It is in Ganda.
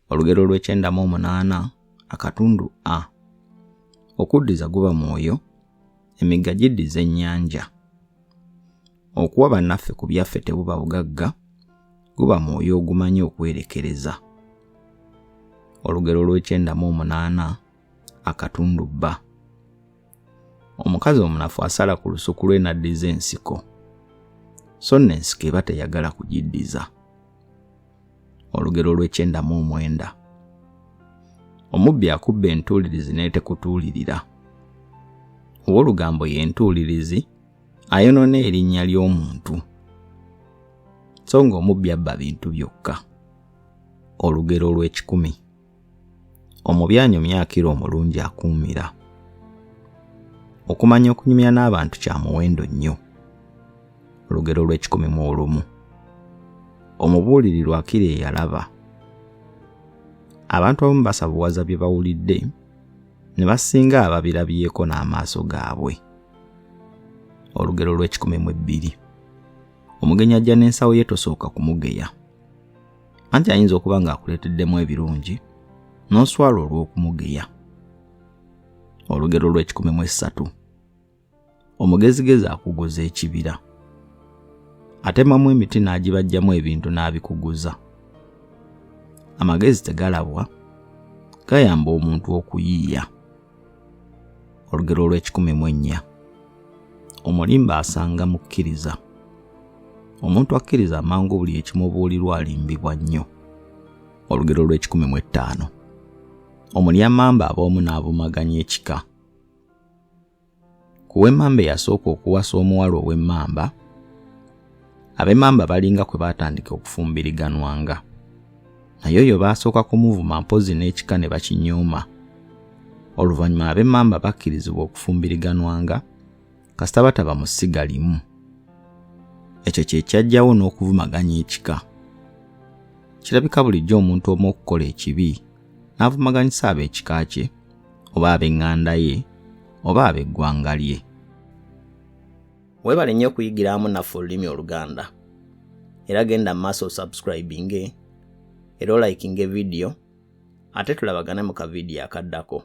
Olugero olw'ekyenda mu omunaana akatundu a. Okuddiza guba mwoyo, emigga giddiza ennyanja. Okuwa bannaffe ku byaffe tebuba bugagga, guba mwoyo ogumanyi okwerekereza. Olugero olw'ekyenda mu omunaana akatundu bba. Omukazi omunafu asala ku lusuku lwe n'addiza ensiko, so nno ensiko eba teyagala kugiddiza. Olugero olw'ekyenda mu omwenda. Omubbi akubba entuulirizi n'etekutuulirira. Ow'olugambo ye ntuulirizi ayonoona erinnya ly'omuntu, so ng'omubbi abba bintu byokka. Olugero olw'ekikumi. Omubi anyumya akira omulungi akuumira. Okumanya okunyumya n'abantu kya muwendo nnyo. Olugero olw'ekikumi mu olumu. Omubuulirirwa akira eyalaba. Abantu abamu basavuwaza bye bawulidde ne basinga ababirabyeko n'amaaso gaabwe. Olugero olw'ekikumi mu ebbiri. Omugenyi ajja n'ensawo ye tosooka kumugeya. Anti ayinza okuba ng'akuleeteddemu ebirungi n'oswala olw'okumugeya. Olugero lw'ekikumi mu essatu. Omugezigezi akuguza ekibira. Atemamu emiti n'agibajjamu ebintu n'abikuguza. Amagezi tegalabwa, gayamba omuntu okuyiiya. Olugero olw'ekikumi mu ennya. Omulimba asanga mukkiriza. Omuntu akkiriza amangu buli ekimubuulirwa alimbibwa nnyo. Olugero lw'ekikumi mu ettaano. Omulyamamba ab'omu n'avumaganya ekika. Ku w'emmamba eyasooka okuwasa omuwala ow'emmamba, ab'emmamba balinga kwe baatandika okufumbiriganwanga. Naye oyo baasooka kumuvuma mpozzi n'ekika ne bakinyooma. Oluvannyuma ab'emmamba bakkirizibwa okufumbiriganwanga kasita bataba mu ssiga limu. Ekyo kye kyajjawo n'okuvumaganya ekika. Kirabika bulijjo omuntu omu okukola ekibi n'avumaganyisa ab'ekika kye oba ab'eŋŋanda ye oba ab'eggwanga lye. Weebale nnyo okuyigira awamu naffe olulimi Oluganda. Era genda mu maaso osubscribinge era olikinge vidiyo ate tulabagane mu kavidiyo akaddako.